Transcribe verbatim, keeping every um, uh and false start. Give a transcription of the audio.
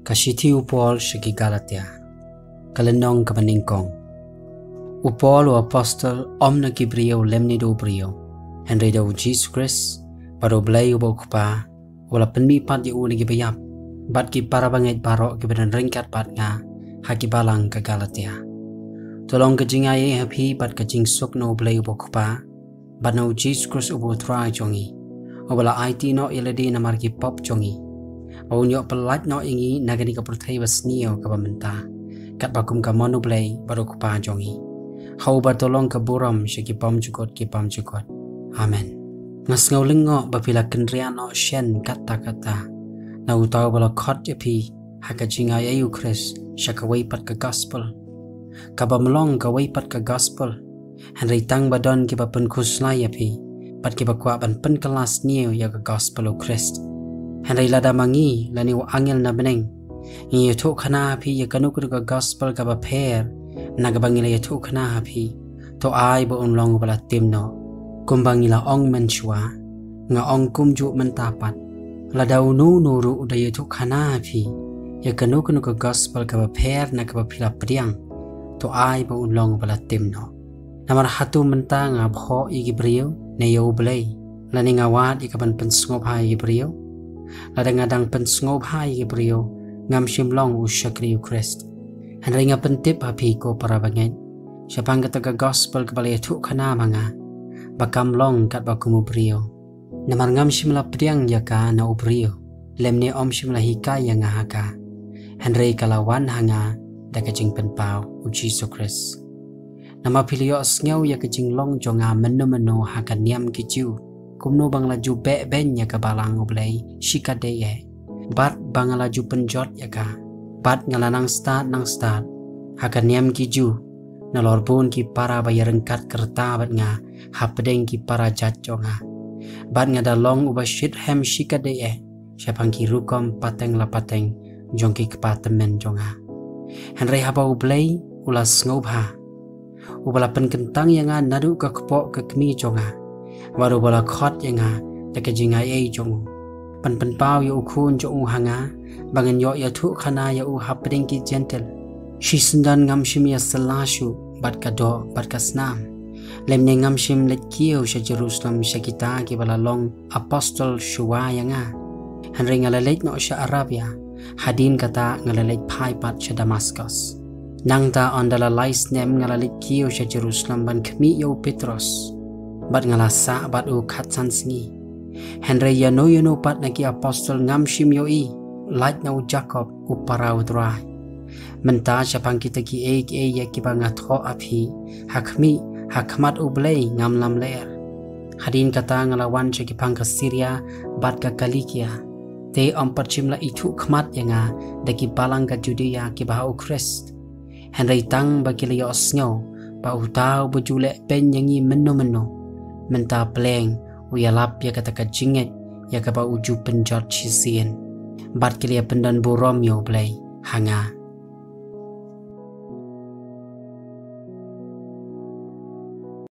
Ka shithi u Paul sha ki Galatia. Ka lynnong kaba nyngkong. U Paul u apostol, ym na ki briew lymne da u briew, hynrei da u Jisu Khrist, bad U Blei uba u Kpa, uba la pynmihpat ïa u na ki baïap, bad ki para bangeit baroh kiba don ryngkat bad nga ha ki balang ka Galatia. To long ka jingaiei ha phi bad ka jingsuk na U Blei uba u Kpa, bad na u Jisu Khrist uba u Trai jong ngi, uba la aiti noh ïa lade namar ki pop jong ngi, ba un ïoh pyllait noh ïa ngi na kane ka pyrthei basniew kaba mynta, katba kum ka mon U Blei bad u Kpa jong ngi. Ha uba to long ka burom sha ki bymjukut ki bymjukut. Amen. Nga sngew lyngngoh ba phi la kynriah noh shen katta katta na uta uba la khot ïa phi ha ka jingaiei u Khrist sha kawei pat ka gospel, kaba ym long kawei pat ka gospel, hynrei tang ba don kiba pynkhuslai ïa phi, bad kiba kwah ban pynkylla sniew ïa ka gospel u Khrist. Hynrei lada ma ngi lane u angel na bneng ngi ïathuhkhana ha phi ïa kano kano ka gospel kaba pher na kaba ngi la ïathuhkhana ha phi, to ai ba un long uba la tim noh. Kumba ngi la ong mynshuwa, nga ong kumjuh mynta pat, lada uno uno ruh u da ïathuhkhana ha phi ïa kano kano ka gospel kaba pher na kaba phi la pdiang, to ai ba un long uba la tim noh. Namar hato mynta nga bhoh ïa ki briew ne ïa U Blei, lane nga wad ïa kaban pynsngewbha ïa ki briew? Lada nga dang pynsngewbha ïa ki briew, ngam shym long u shakri u Khrist. Hynrei nga pyntip ha phi ko para bangeit, shaphang kata ka gospel kaba la ïathuhkhana ma nga, ba kam long katba kum u briew. Namar ngam shym la pdiang ïa ka na u briew, lymne ym shym la hikai ïa nga ha ka, hynrei ka la wan ha nga da ka jingpynpaw u Jisu Khrist. Namar phi la ïohsngew ïa ka jinglong jong nga mynno mynno ha ka niam ki Jiw, kumno ba nga la ju beh beiñ ïa ka balang U Blei shikatdei eh, bad ba nga la ju pynjot ïa ka, bad nga la nang stad nang stad ha ka niam ki Jiw, nalor bun ki para ba ïaryngkat ka rta bad nga hapdeng ki para jait jong nga, bad nga da long uba shitrhem shikatdei eh shaphang ki rukom pateng la pateng jong ki kpa tymmen jong nga. Hynrei haba U Blei u la sngewbha, uba la pynkyntang ïa nga naduh ka kpoh ka kmie jong nga, bad uba la khot ïa nga da ka jingaiei jong u, ban pynpaw ïa u Khun jong u ha nga, ba ngan ïoh ïathuhkhana ïa u hapdeng ki Jentil. Shisyndon ngam shym ïasylla shuh bad ka doh bad ka snam, lymne ngam shym leit kiew sha Jerusalem sha kita kiba la long apostol shuwa ïa nga. Hynrei nga la leit noh sha Arabia, hadien kata nga la leit phai pat sha Damaskus. Nangta ynda la lai snem nga la leit kiew sha Jerusalem ban khmih ïa u Petros, bad nga la sah bad u khatsan sngi. Hynrei ïano ïano pat na ki apostol ngam shym ïohi, lait na u Jakob u para u Trai. Mynta shaphang kita kiei kiei ïa kiba nga thoh ha phi, ha khmih, ha khmat U Blei ngam lamler. Hadien kata nga la wan sha ki phang ka Siria bad ka Kilikia. Te ym pat shym la ithuh khmat ïa nga da ki balang ka Judia kiba ha u Khrist, hynrei tang ba ki la ïohsngew ba uta uba ju leh beiñ ïa ngi mynno mynno, mynta pleng u ïalap ïa kata ka jingngeit ïa kaba u ju pynjot shisien. Bad ki la ïa pyndon burom ïa U Blei ha nga.